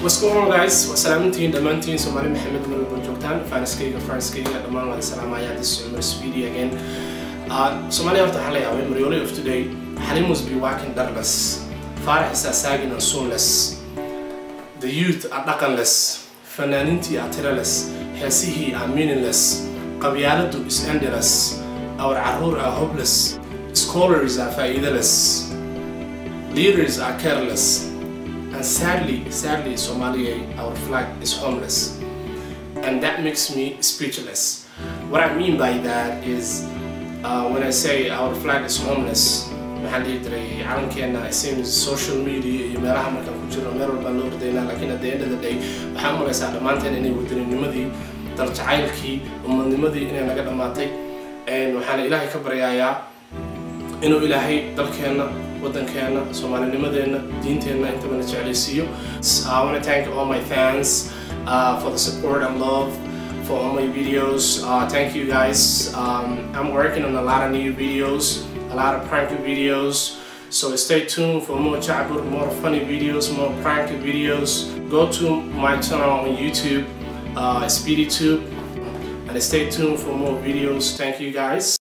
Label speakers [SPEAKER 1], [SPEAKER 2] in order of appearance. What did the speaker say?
[SPEAKER 1] What's going on, guys? Waa salaamantihiin dhammaantiin, Soomaali Maxamed meel walba joogtaan, fanskayga, friendskayga dhammaan waan salaamaya. This is Umar Speedy again. Soomaaliya horta waxaan la yaabay Maryoole of today. Xalim must be working darless, Faarax is asaagin and soonless, the youth are dhaqanless, fanaaniintii are tiraless, heesihii are meaningless, qabyaaladu is endless, our caruur are hopeless, scholars are faa'iidaless, leaders are careless, and sadly, sadly, Somalia, our flag is homeless. And that makes me speechless. What I mean by that is, when I say our flag is homeless, maxaan dhihi jiray, calankeena, it seems social media iyo meelaha markaan ku jirno meel walbaan loo ordaynaa, laakiin at the end of the day waxaan u malaysaa dhammaanteen inay waddaninimadii, daljacaylkii, ummadnimadii inay naga dhammaatay. Waxaana Ilaahay ka baryayaa inuu Ilaahay dalkeenna, waddankeenna, soomaalinimadeenna, diinteenna intaba na jeclaysiiyo. I want to thank all my fans for the support and love for all my videos. Thank you, guys. I'm working on a lot of new videos, a lot of prank videos, so stay tuned for more jacbur, more funny videos, more prank videos. Go to my channel on YouTube, SpeedyTube, and stay tuned for more videos. Thank you, guys.